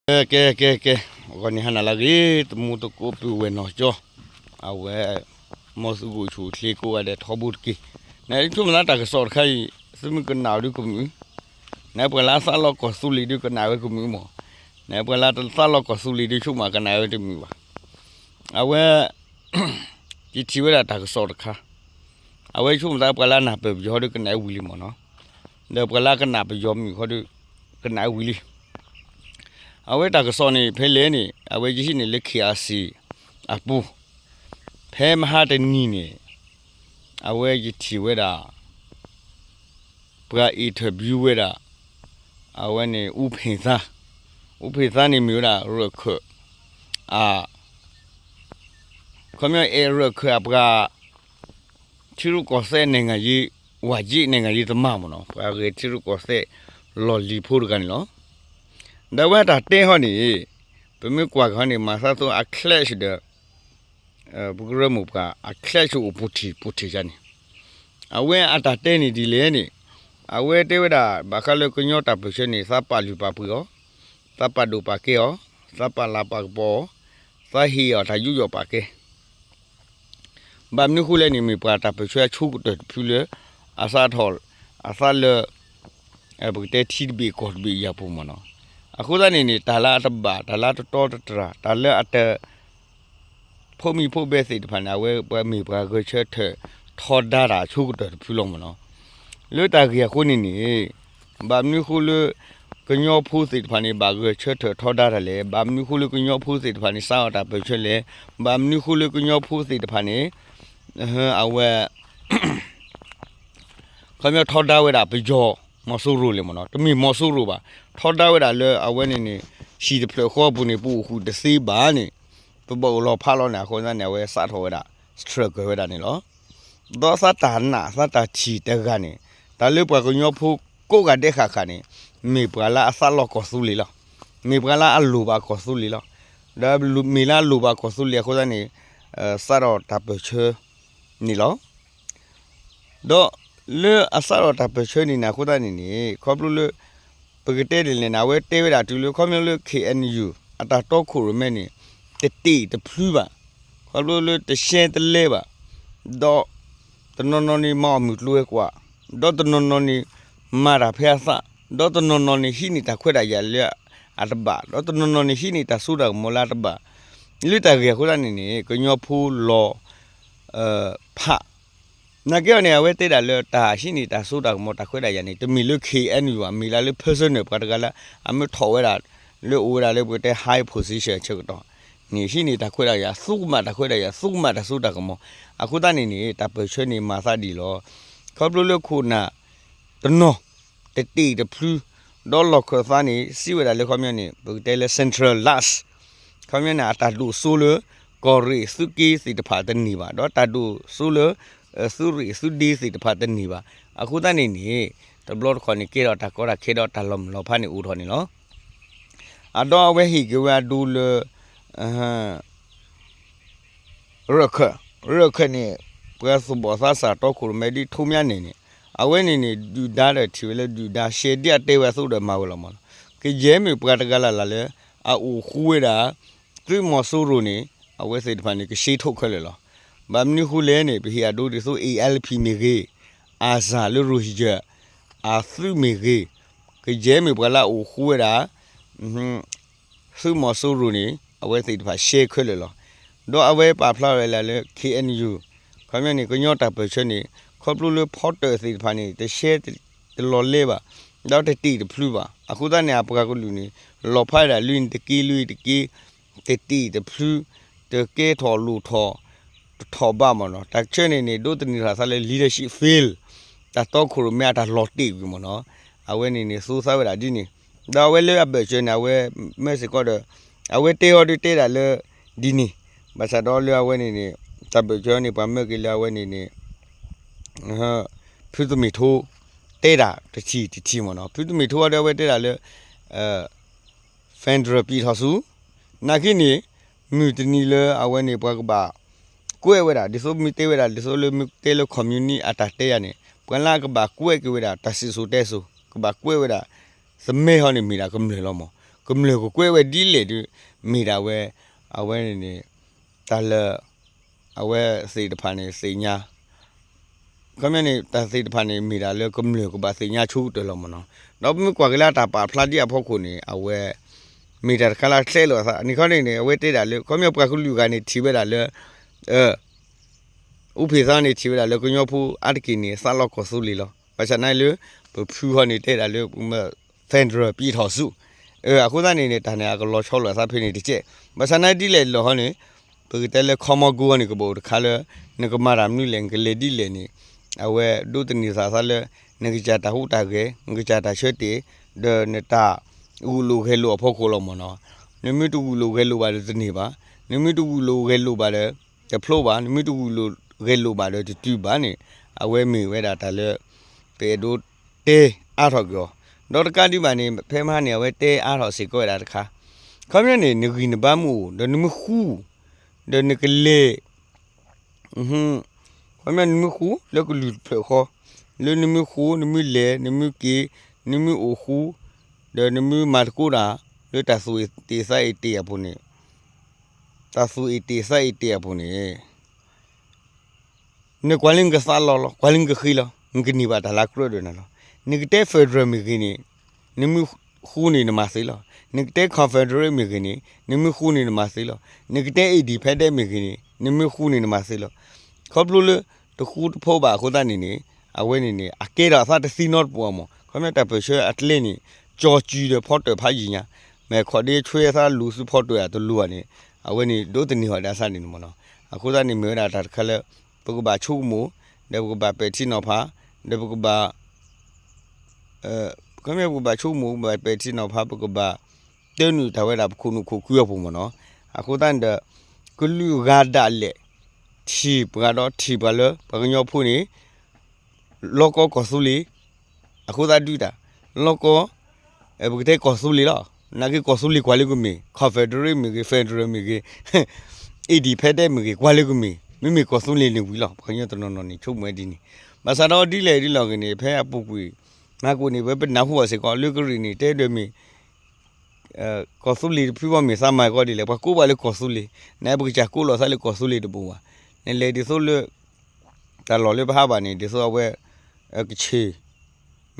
ကဲ ကဲ ကဲ, ဂီၤနံၤဟါနၤလၢအဂ့ၤ, သမူသကိးပုၢ်ဝဲၢ်နီၢ်ကၠီ, အဝဲ မ်သုကအိၣ်ဆူၣ်အိၣ်ချ့ကိးဂၤဒဲးထီဘိတက့ၢ်. နဆိကမိၣ်သးတၢ်ကစီၣ်တခါအံၤ သုမ့ၢ်ကနၣ်အီၤဒုကမုာ်, နပှၤလၢအသးလီကီၢ်သူလ့ၤဒုကနၣ်ဝဲကမုာ်မး, နပှၤလၢတသးလီကီၢ်သူလ့ၤဒုဆိကမိၣ်ကနၣ်ဝဲတမုာ်ဘၣ်. အဝဲ ယထံၣ်ဝဲဒၣ်တၢ်ကစီၣ်တခါ, အဝဲဆိကမိၣ်သးပှၤလၢအနၢ်ပၢၢ်ပယီၤဒုကနၣ်ဝံၤလံမးနီၤ, ဒီးပှၤလၢအကနၣ်ပယီၤမုာ်ဃီဒု ကနၣ်ဝံၤလံ. အဝဲတၢ်ကစီၣ်န့ၣ် ဖဲလဲၣ်န့ၣ် အဝဲယဟံးန့ၢ်လၢ KIC အပူၤ, ဖဲမဟါတနံၤန့ၣ် အဝဲယထံၣ်ဝဲဒၣ် ပှၤ interview ဝဲဒၣ် အဝဲန့ၣ် အူဖ့ၣ်သါ, အူဖ့ၣ်သါန့ၣ်မ့ၢ်ဝဲဒၣ်ရၢၢ်ခၢၣ် အ ခီပညီအဲၣ်ရၢၢ်ခၢၣ်အပှၤ ထံရူၢ်ကီၢ်သဲး နိုင်ငံရေး, ဝါကြီး နိုင်ငံရေးသမားမးနီၤ, ပှၤဂဲၤထံရူၢ်ကီၢ်သဲးလီၢ်လံၤဖိတဂၤန့ၣ်လီၤ. ဒီးအဝဲအတၢ်တဲဟီန့ၣ် ပမ့ၢ်ကွၢ်က့ၤဟီန့ၣ် မၤသးသိအ clash ဒီး ပကရၢမိၢ်ပှၢ်အ clash အိၣ်ပူၤထံၣ်ပူၤထံၣ်ယါန့ၣ်, အဝဲအတၢ်တဲန့ၣ်ဒ်လဲၣ်န့ၣ်, အဝဲတဲဝဲဒၣ် ဘၣ်ဃးလၢကညီတၢ်ပၢၢ်ဆၢန့ၣ် သးပာ်လုၢ်ပာ်ပှ့ၤအီၤ, သးပာ်ဒိၣ်ပာ်ကဲအီၤ, သးပာ်လၤပာ်ကပီၤအီၤ, သးဟ့ၣ်အီၤတၢ်ယူးယီၣ်ပာ်ကဲ ဘၣ်မနုၤဃိလဲၣ်န့ၣ် မ့ၢ်ပှၤတၢ်ပၢၢ်ဆၢအဆိကတၢၢ်တဖုလၢ အစးထီၣ်အသးလၢ ပကတဲထံတဘ့ၣ်ကီၢ်တဘ့ၣ်အံၤအပူၤမးနီၤ. အဃိသတးန့ၣ်န့ၣ် တၢ်လၢအတဘၣ်, တၢ်လၢအတတီတတြၢ်, တၢ်လၢအတ ဖိးမံၤဖိးဘဲသ့ၣ်တဖၣ်န့ၣ် အဝဲပှၤမ့ၢ်ပှၤဂဲၤဆၢထၢၣ်ထီဒါတၢ်အဆိကတၢၢ်တဖုလီၤမးနီၤ. လၢတၢ်ဂ့ၢ်အဃိန့ၣ်န့ၣ် ဘၣ်မနုၤဃိလၢ ကညီဖိသ့ၣ်တဖၣ်န့ၣ် ဘၣ်ဂဲၤဆၢထၢၣ်ထီဒါတၢ်လဲၣ်, ဘၣ်မနုၤဃိလၢကညီဖိသ့ၣ်တဖၣ်န့ၣ် စးထီၣ်တၢ်ပၢၢ်ဆၢလဲၣ်, ဘၣ်မနုၤဃိလၢကညီဖိသ့ၣ်တဖၣ်န့ၣ် အဝဲ ခီပညီထီဒါဝဲဒၣ်ပယီၤ မီၤစိရိၤလဲၣ်မးနီၤ, တမ့ၢ်မီၤစိရိၤဘၣ်, ထီဒါဝဲဒၣ်လၢအဝဲန့ၣ်န့ၣ် ဟံၣ်တဖျၢၣ်ဃီအပူၤန့ၣ် ပအိၣ်ဃုာ်တသ့ဘၣ်န့ၣ် ပဘၣ်အိၣ်လီၤဖးလီၤန့ၣ် အဃိသတးန့ၣ် အဝဲစးထီၣ်ဝဲဒၣ် struggle ဝဲဒၣ်န့ၣ်လီၤ. ဒီးသးတၢ်နာ်သးတၢ်ထံၣ်တဂၤန့ၣ် တၢ်လၢပှၤကညီဖိကိးဂၤဒဲးဃၣ်ဃၣ်န့ၣ် မ့ၢ်ပှၤလၢအသးလီကီၢ်သူလ့ၤလီၤ, မ့ၢ်ပှၤလၢအလိၣ်ဘၣ်ကီၢ်သူလ့ၤလီၤ. ဒီးမ့ၢ်လၢအလိၣ်ဘၣ်ကီၢ်သူလ့ၤအဃိသတးန့ၣ် စးထီၣ်တၢ်ပၢၢ်ဆၢန့ၣ်လီၤ. ဒီးလၢအစးထီၣ်တၢ်ပၢၢ်ဆၢန့ၣ်န့ၣ် အဃိသတးန့ၣ်န့ၣ် ခီဖျိလၢ ပကတဲဒ်လဲၣ်န့ၣ် အဝဲတဲဝဲဒၣ်တုၤလၢ ခီဖျိလၢ KNU အတၢ်တီခိၣ်ရိၣ်မဲန့ၣ် တတ့ၢ်တဖျုဘၣ်, ခီဖျိလၢတရှဲတလဲဘၣ်, ဒီးတနီၤနီၤန့ၣ် မၤအီၣ်မုၢ်ကျိၤဝဲၤကွာ်, ဒီးတနီၤနီၤန့ၣ် မၤတၢ်ဖဲအသး, ဒီးတနီၤနီၤန့ၣ် ဟံးန့ၢ်တၢ်ခွဲးတၢ်ယာ်လၢအတဘၣ်, ဒီးတနီၤနီၤန့ၣ် ဟံးန့ၢ်တၢ်စိတၢ်ကမီၤလၢအတဘၣ်, လၢတၢ်ဂ့ၢ်အဃိသတးန့ၣ်န့ၣ် ကညီဖိလီၤ ဖး နာ်က့အီၤန့ၣ် အဝဲတဲဒၣ်လၢတၢ်ဟံးန့ၢ်တၢ်စိတၢ်ကမီၤတၢ်ခွဲးတၢ်ယာ်န့ၣ် တမ့ၢ်လၢ KNU ဘၣ်, မ့ၢ်လၢလၢ personal ပှၤတဂၤလၢ အမ့ၢ်ထီၣ်ဝဲဒၣ် လၢအိၣ်ဝဲဒၣ်လၢပကတဲ high position ဆၢကတီၢ်န့ၣ် ဟံးန့ၢ်တၢ်ခွဲးတၢ်ယာ် သူကမၣ်တၢ်ခွဲးတၢ်ယာ် သူကမၣ်တၢ်စိတၢ်ကမီၤ, အဃိသတးန့ၣ်န့ၣ် တၢ်ပၢၢ်ဆၢန့ၣ်မၤသးဒ်အံၤလီၤ. ခီဖျိလၢခိၣ်နၢ် တနီၤ တတ့ၢ်တဖျု ဒီးလီၢ်ခၢၣ်သးန့ၣ် စံးဝဲဒၣ်လၢခီပညီန့ၣ် ပကတဲလၢ centralize ခီပညီန့ၣ် အတၢ်ဒိၣ်စိလၢ ကီၢ်ရ့ၣ်သုးက့သ့ၣ်တဖၣ်တန့ၢ်ဘၣ်, ဒီးတၢ်ဒိၣ်စိလၢ သုးရ့ၣ်သုးဒ့သ့ၣ်တဖၣ်တန့ၢ်ဘၣ်. အဃိသတးန့ၣ်န့ၣ် တဘျီတခီၣ်န့ၣ် ကဲထီၣ်တၢ်ကီတၢ်ခဲဒီးတၢ်လီၤမုၢ်လီၤဖးန့ၣ်အိၣ်ထီၣ်န့ၣ်လီၤ. အဒီးအဝဲဟ့ၣ်က့ၤဝဲအဒိလၢ ရၢၢ်ခၢၣ်, ရၢၢ်ခၢၣ်န့ၣ် ပှၤသူၣ်ဘီၣ်သးစၢ်တီခိၣ်ရိၣ်မဲဒ်ထိးမၠါနဲၣ်န့ၣ် အဝဲန့ၣ်န့ၣ် ဒုၣ်ဒါဒီးထံၣ်ဝဲလၢဒုၣ်ဒါရှဲဒ်အတဲဝဲအသိးဒီးမၤဝဲလီၤမးလီၤ. ကယဲၢ်မ့ၢ်ပှၤတဂၤလၢ်လၢ်လၢ အအိၣ်ဃူဝဲဒၣ် သုးမီၤစိရိၤန့ၣ် အဝဲသ့ၣ်တဖၣ်န့ၣ် ကရှဲထိၣ်ခဲလၢာ်လီၤ. ဘၣ်မနုၤဃိလဲၣ်န့ၣ် ပဟ့ၣ်အဒိဒ်သိး A L P မ့ၢ်ဂ့ၤ, အၤစၢ်လၢရိဟံၣ်ကၢၢ် အသုးမ့ၢ်ဂ့ၤ, ကယဲၢ်မ့ၢ်ပှၤလၢအအိၣ်ဃူဝဲဒၣ် သုးမီၤစိရိၤန့ၣ် အဝဲသ့ၣ်တဖၣ်ရှဲခဲလၢာ်လီၤ. ဒီးအဝဲပာ်ဖျါဝဲလၢ K N U ခီပညီန့ၣ် ကညီတၢ်ပၢၢ်ဆၢန့ၣ် ခီဖျိလၢဖီတၢၣ်သ့ၣ်တဖၣ်န့ၣ် တရှဲတလီၤလဲဘၣ်, ဒီးတတ့ၢ်တဖျုဘၣ်. အဃိသတးန့ၣ် အပှၤကလုာ်န့ၣ် လီၤဖးဝဲဒၣ်လွံၢ်တက့လွံၢ်တက့ တတ့ၢ်တဖျု တကဲထီၣ်လိၣ်ထီၣ် တထီၣ်ဘးမ့ၢ်နီၤ. တၢ်ဆၢန့ၣ်န့ၣ် ဒိးသန့ၤထီၣ်သးလၢ leadership fail တၢ်တီခိၣ်ရိၣ်မဲအတၢ်လီၤတ့ၢ်ကွံာ်မ့ၢ်နီၤ. အဝဲန့ၣ်န့ၣ် သိသးဝဲဒၣ်ဒ်န့ၣ်, ဒီးအဝဲလၢအဘၢၣ်စၢၤန့ၣ် အဝဲမၢစ့ၢ်ကီးဒီး အဝဲတဲအီၤဒုးတဲဒၣ်လၢ ဒ်န့ၣ်, ဘၣ်ဆၣ်ဒီးလၢအဝဲန့ၣ်န့ၣ် တၢ်ဘၢၣ်စၢၤန့ၣ် ပှၤမၢက့ၤလၢအဝဲန့ၣ်န့ၣ် ဖုသမ့ၣ်ထိ တဲဒၣ်တထံၣ်တထံၣ်မ့ၢ်နီၤ. ဖုသမ့ၣ်ထိအီၤဒီးအဝဲတဲဒၣ်လၢ federal ပံးထီၣ်ဆူ နာ်က့န့ၣ် မုၢ်တနံၤလၢအဝဲန့ၣ် ပှၤကဘၣ်ကွဲးဝဲဒၣ် ဒ်သိးမ့ၢ်တဲဝဲဒၣ် ဒ်သိးလၢမ့ၢ်တဲလၢ communist အတၢ်တဲယၤန့ၣ် ပှၤလၢအကဘၣ်ကွဲးက့ၤဝဲဒၣ် တၢ်စံၣ်စိၤတဲစိၤ ကဘၣ်ကွဲးဝဲဒၣ် သမၢဟီန့ၣ်မ့ၢ်ဒၣ်ကမျၢၢ်လီၤမး. ကမျၢၢ်ကကွဲးဝဲဒ်လဲၣ်ဒီး မ့ၢ်ဒၣ်ဝဲ အဝဲန့ၣ်န့ၣ် တၢ်လၢ အဝဲသ့ၣ်တဖၣ်န့ၣ်သ့ၣ်ညါ ခီပညီန့ၣ် တၢ်သ့ၣ်တဖၣ်န့ၣ် မ့ၢ်ဒၣ်လၢကမျၢၢ်ကဘၣ်သ့ၣ်ညါဆိကတၢၢ်လီၤမ့ၢ်နီၤ. ဒီးပမ့ၢ်ကွၢ်က့ၤလၢတၢ်ပာ်ဖျါဒ်အဖီခိၣ်န့ၣ် အဝဲ မ့ၢ်တၢ်တခါလၢအချဲးလိာ်အသး န့ၣ်ခီန့ၣ်န့ၣ် အဝဲတဲဒၣ်လၢ ခီပညီပှၤကလုာ်ဂၤန့ၣ် ထံၣ်ဝဲဒၣ်လၢ အ အူဖ့ၣ်သါန့ၣ် ထံၣ်ဝဲဒၣ်လၢကညီဖိအါတက့ၢ်န့ၣ် သးလီကီၢ်သူလ့ၤလီၤ. ဘၣ်ဆၣ်နာ်လၢ ပဖုဟီန့ၣ် တဲဒၣ်လၢ ပမ့ၢ် federal ပြည်ထောင်စု အဃိသတးန့ၣ်န့ၣ် တၢ်န့ၣ် အကလီၤဆီလိာ်အသးဖဲန့ၣ်တကဲး. ဘၣ်ဆၣ်နာ်ဒ်လဲၣ်လီၤဟီန့ၣ် ပကတဲလၢ common goal ဟီန့ၣ် ကဘၣ်အိၣ်တခါလၢ နကမၤတၢ်မနုၤလဲၣ် နကလဲၤဒ်လဲၣ်န့ၣ် အဝဲဒိးသန့ၤသးသးလၢ နကစၢ်တၢ်ဟူးတၢ်ဂဲၤ နကစၢ်တၢ်ဆၢတဲာ် ဒီးနတၢ်ဂုာ်လိာ်ဂဲၤလိာ်အဖီခိၣ်လီၤမ့ၢ်နီၤ. နမ့ၢ်တဂုာ်လိာ်ဂဲၤလိာ်ဘၣ်ဒီးတန့ၢ်ဘၣ်. နမ့ၢ်တဂုာ်လိာ်ဂဲၤလိာ်ဘၣ်ဒီး တဖျိဘၣ်. နမ့ၢ်တဂုာ်လိာ်ဂဲၤလိာ်ဘၣ်ဒီးတတုၤဘၣ်န့ၣ် အဝဲမ့ၢ်ဝဲဒၣ်တၢ်လၢ ပအဲၣ်ဒိးတဲအါထီၣ်က့ၤအီၤ. ဒီးတကးဒံးဘၣ်န့ၣ် ဖဲမဟါန့ၣ် အဝဲတဲအါထီၣ်စ့ၢ်ကီးဝဲဒၣ်တခါ ခီပညီန့ၣ် နဂံၢ်နဘါမ့ၢ်အိၣ် ဒီးနမ့ၢ်ဃူ ဒီးနကလဲၤ ခီပညီနမ့ၢ်ဃူလၢကလုာ်တဖျၢၣ်ဃီ လၢနမ့ၢ်ဃူ နမ့ၢ်လဲၤ နမ့ၢ်က့ၤ နမ့ၢ်အိၣ်ဃူ ဒီးနမ့ၢ်မၤသကိးတၢ် လၢတၢ်သူၣ်အ့ၣ်တ့ၢ်သးအ့ၣ်တ့ၢ်အပူၤန့ၣ် တၢ်သူၣ်အ့ၣ်တ့ၢ်သးအ့ၣ်တ့ၢ်အပူၤန့ၣ် နကွၢ်လၢနကသးလီၤလီၤ ကွၢ်လၢနကဃ့လီၤ နကန့ၢ်ဘၣ်တၢ်လၢကြၢးဒီးနၤလီၤ. နကတဲ federal မ့ၢ်ဂ့ၤန့ၣ် နမ့ၢ်ဃူန့ၣ်နမၤသ့လီၤ. နကတဲ confederate မ့ၢ်ဂ့ၤန့ၣ် နမ့ၢ်ဃူန့ၣ်နမၤသ့လီၤ. နကတဲ independent မ့ၢ်ဂ့ၤန့ၣ် နမ့ၢ်ဃူန့ၣ်နမၤသ့လီၤ. ခီဖျိလၢ တဃူတဖိးဘၣ်အဃိသတးန့ၣ်န့ၣ် အဝဲန့ၣ်န့ၣ် အကဲထီၣ်အသးတသံနီတပူၤအမး ခီပညီတၢ်ပၢၢ်ဆၢအကျဲန့ၣ် ကၠီၤစုၤဒီးဖီတၢၣ်ဖးယံာ်ညါ မ့ၢ်ခီၣ်ဒ့ဆွဲအသးလူၤဆူဖီတၢၣ်အတလူၤဘၣ်န့ၣ် အဝဲန့ၣ်ဒိးသန့ၤအီၤဒၣ်အသးန့ၣ်မ့ၢ်နီၤ. အဃိသတးန့ၣ်မ့ၢ်ဝဲဒၣ်တၢ်တခါလၢ ပကဘၣ်ဆိကမိၣ် ဒီးပကဘၣ်ပဲာ်ထံနီၤဖး ဒီးပကဘၣ် ခီပညီပကဘၣ်ဆိကမိၣ် ပကဘၣ်ပဲာ်ထံနီၤဖး ပကဘၣ်တၢနုာ်တၢ်ဝဲဒၣ်ပခိၣ်နူာ်ခိၣ်ကုအပူၤမ့ၢ်နီၤ. အဃိသတးန့ၣ်ဒီး ကလုာ်ဂၤဒၣ်လဲာ် ထံၣ်ပှၤဒီးထံၣ်ပှၤလၢပှၤကညီဖိန့ၣ် လီၢ်ကီၢ်ကီၢ်သူလ့ၤ အဃိသတးဒုးတၢ် လီၢ်ကီၢ် ပကတဲကီၢ်သူလ့ၤလီၤ. နာ်က့ကီၢ်သူလ့ၤကွၢ်လၢကမ့ၢ် confederate မ့ၢ်ဂ့ၤ federal မ့ၢ်ဂ့ၤ independent မ့ၢ်ဂ့ၤ ကွၢ်လၢကမ့ၢ် မ့မ့ၢ်ကီၢ်သူလ့ၤန့ၣ်ဝံၤလီၤ. ပှၤကညီတနီၤနီၤန့ၣ် ဆိကမိၣ်ဝဲဒ်န့ၣ် ဘၣ်ဆၣ်ဒီးဒ်လဲၣ်ဒ်လဲၣ်ဂ့ၤန့ၣ် ဖဲအပူၤကွံာ် မၤကိၣ်န့ၣ် ပဝဲပနၢ်ဟူဘၣ်စ့ၢ်ကီး လၢကရံၣ်နံၣ်တဲဒီးမ့ၢ် ကီၢ်သူလ့ၤတဖုဘၣ်မ့ၢ်သးမၤကီဒ်လဲၣ် ပှၤကိးဘၣ်လၢကီၢ်သူလ့ၤ နပကစၢ်ကိးလီၤသးလၢကီၢ်သူလ့ၤတဘိးဘၣ်. နလဲၤဒ်သိးလၢ တၢ်လီၢ်လၢပဟးဘၣ်န့ၣ် ဒ်သိးအဝဲ ကဆ့ၣ်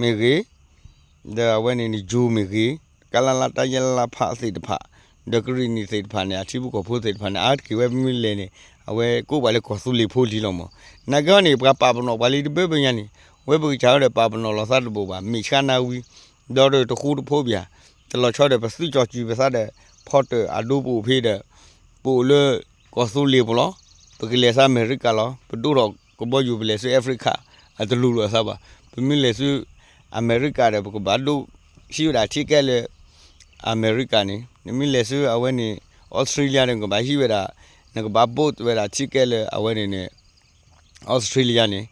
မ့ၢ်ဂ့ၤ ဒီးအဝဲန့ၣ်န့ၣ် ယိၤမ့ၢ်ဂ့ၤ ကလလ တၢ်ယဲလလဖးသ့ၣ်တဖၣ် ဒီးကရံၣ်နံၣ်သ့ၣ်တဖၣ်န့ၣ် အထံဖိကီၢ်ဖိသ့ၣ်တဖၣ်န့ၣ် အါတက့ၢ်ဝဲပမ့ၢ်လဲၤန့ၣ် အဝဲကိးဘၣ်လၢကီၢ်သူလ့ၤဖိလံလီၤမး. နာ်က့ဟီန့ၣ် ပှၤပာ်ပနီၣ်ပှၤလံတဘၢဘၢညါန့ၣ် ဝဲပကစၢ်ဝဲဒီးပာ်ပနီၣ်လီၤသးတဘိးဘၣ် မ့ၢ်ဆါနၤဝံၤ ဒီးတဃူတဖိးဘၣ် တလီၤဆီဒီးပသုးကၠီၤစုၤပသးဒီး ဖီတၢၣ်အဒိပအိၣ်ဖဲဒီး ပအိၣ်လၢ ကီၢ်သူလ့ၤပူၤလီၤ. ပကလဲၤဆူအမဲရကၤလီၤ. ပဒိၣ်ထီၣ်ကဘီယူၤပလဲၤဆူ Africa အတလိၤလိာ်အသးဘၣ်. ပမ့ၢ်လဲၤဆူ အမဲရကၤဒီး ပကဘၣ်ဒိးဟံးဝဲဒၣ် ticket လၢ အမဲရကၤန့ၣ် နမ့ၢ်လဲၤဆူအဝဲန့ၣ် Australia ဒီး နကဘၣ်ဟံးဝဲဒၣ် နကဘၣ် book ဝဲဒၣ် ticket လၢအဝဲန့ၣ်န့ၣ် Australia န့ၣ်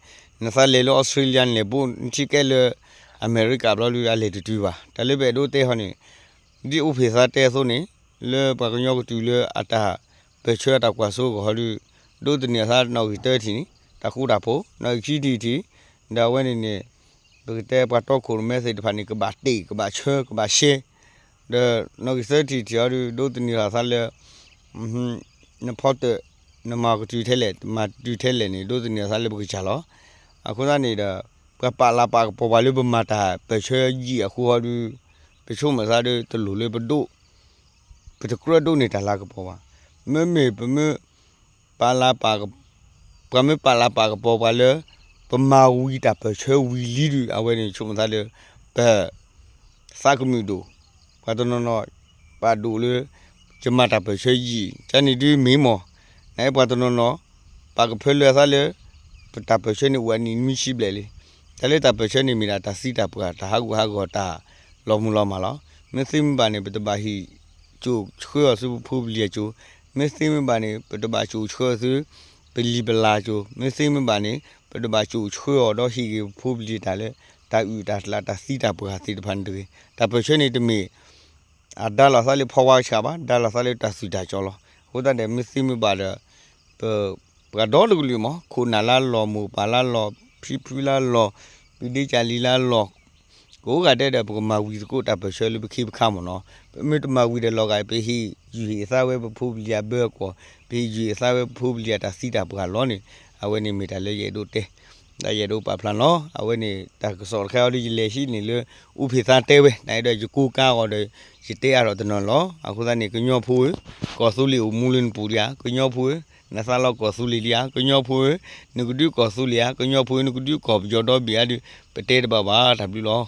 နသးလဲၤလၢ Australia န့ၣ် လဲၤ book န ticket လၢ အမဲရကၤဘျီလၢအလဲၤတတုၤဘၣ်. တၢ်လၢပအဲၣ်ဒိးတဲဟီန့ၣ် ဒ်အိၣ်ဖ့ၣ်သးတဲအသိးန့ၣ် လၢပှၤကညီကတုၤလၢအတၢ်ပၢၢ်ဆၢအတၢ်ကွၢ်စိအဂီၢ်ဟီဒုး ဒိးသန့ၤအသးနီၣ်ဂံၢ်သၢထံၣ်န့ၣ် တၢ်ဃူတၢ်ဖိး နီၣ်ဂံၢ်ခံထံၣ်တထံၣ် ဒီးအဝဲန့ၣ်န့ၣ် ပကတဲပှၤတီခိၣ်ရိၣ်မဲသ့ၣ်တဖၣ်န့ၣ် ကဘၣ်တ့ၢ် ကဘၣ်ဆှၢ ကဘၣ်ရှဲ ဒီးနီၣ်ဂံၢ်သၢထံၣ်တထံၣ်ဟီဒုး ဒိးသန့ၤအသးလၢ နဖီတၢၣ် နမၤကတုၤထဲလဲၣ် တမၤတုၤထဲလဲၣ်န့ၣ် ဒိးသန့ၤအသးလၢပကစၢ်လီၤ. အဃိသတးန့ၣ်ဒီး ပှၤပာ်လၤပာ်ကပီၤပှၤလၢပမၤတၢ်ပၢၢ်ဆၢယံာ်အဃိဟီဒုး ပဆိကမိၣ်သးဒီး တလိၣ်လၢပဒိး ပတကြၢးဒိးန့ၢ်တၢ်လၤကပီၤဘၣ်. မ့မ့ၢ်ပမ့ၢ် ပာ်လၤပာ်က ပှၤမ့ၢ်ပာ်လၤပာ်ကပီၤပှၤလၢ ပမၤဝံၤတၢ်ပၢၢ်ဆၢဝံၤလံဒုး အဝဲန့ၣ်ဆိကမိၣ်သးလၢ ပ သးကမုာ်ဒိၣ်, ပှၤတနီၤနီၤ ပာ်ဒိၣ်လၢ ယမၤတၢ်ပၢၢ်ဆၢယံာ် ကန့ၣ်ဒုးမ့ၢ်မီၢ်, နပှၤတနီၤနီၤ ပာ်ကဖၢလၢအသးလၢ ပတၢ်ပၢၢ်ဆၢန့ၣ်အိၣ်အနံၣ်နွံဆံဘျဲၣ်လံ. တၢ်လၢတၢ်ပၢၢ်ဆၢန့ၣ်မ့ၢ်ဒၣ်တၢ်သံတၢ်ပှၢ် တၢ်ဟးဂူာ်ဟးဂီၤ တၢ်လီၤမုၢ်လီၤမၢ်လီၤ. မ့ၢ်သ့မ့ၢ်ဘၣ်န့ၣ် ပတဘၣ်ဟ့ၣ်ကၠိၣ်ဆှၢအီၤဆူပဖိပလံၤအကၠိ, မ့ၢ်သ့မ့ၢ်ဘၣ်န့ၣ် ပတဘၣ်ကၠိၣ်ဆှၢအီၤဆူ ပလံၤပလၤကၠိ, မ့ၢ်သ့မ့ၢ်ဘၣ်န့ၣ် ပတဘၣ်ကၠိၣ်ဆှၢအီၤဒီးဟ့ၣ်ဂ့ၤပဖိပလံၤတၢ်လၢ တၢ်အုၣ်တၢ်ကျး တၢ်သံတၢ်ပှၢ်သ့ၣ်တဖၣ်န့ၣ်တဂ့ၤ. တၢ်ပၢၢ်ဆၢန့ၣ်တမ့ၢ် အဒါလီၤသးလၢဖီဝါကဆှးဘၣ်, ဒါလီၤသးလၢတၢ်သွံၣ်တၢ်စီၤလီၤ. အဃိသတးဒီး မ့ၢ်သ့မ့ၢ်ဘၣ်ဒီး ပ ပှၤဒီတကလုာ်မး ခိၣ်နၢ်လၢလီၢ် မိၢ်ပၢ်လၢလီၢ် ဖံဖုလၢလီၢ် ပဒ့ကၢ်လံၤလၢလီၢ် ကအိၣ်ဂၤဒဲးဒီး ပကမၤဝံၤသကိးတၢ်ပၢၢ်ဆၢလၢပခ့ပခါမ့ၢ်နီၤ. ပမ့ၢ်တမၤဝံၤဒီးလီၤဂာ် ပဟ့ၣ်ယုၢ်ဟ့ၣ်သါဝဲပဖိပလံၤအဘၢအကွီၢ်, ပဟ့ၣ်ယုၢ်ဟ့ၣ်သါဝဲပဖိပလံၤအတၢ်သံတၢ်ပှၢ်လီၤန့ၣ်, အဝဲန့ၣ်မ့ၢ်တၢ်လၢယအဲၣ်ဒိးတဲ တၢ်ယအဲၣ်ဒိးပာ်ဖျါလီၤ. အဝဲန့ၣ် တၢ်ကစီၣ်တခါအံၤဒီး ယလဲၤဟံးန့ၢ်လၢ အူဖ့ၣ်သါတဲဝဲ တၢ်အဲၣ်ဒိးယကိးကါအီၤဒီး ယတဲအါထီၣ်တနီၤလီၤ. အဃိသတးန့ၣ် ကညီဖိဧၢ, ကီၢ်သူလ့ၤအိၣ်မူလၢနပူၤလံဧါ, ကညီဖိဧၢ, နသးလီကီၢ်သူလ့ၤလံဧါ, ကညီဖိဧၢ, နကဒုးကီၢ်သူလ့ၤဧါ, ကညီဖိဧၢ, နကဒုးကီၢ်ပယီၤဒီဘ့ၣ်ဧါဒီး ပတဲတဘၣ်ဘၣ် တၢ်ဘျုးလီၤ.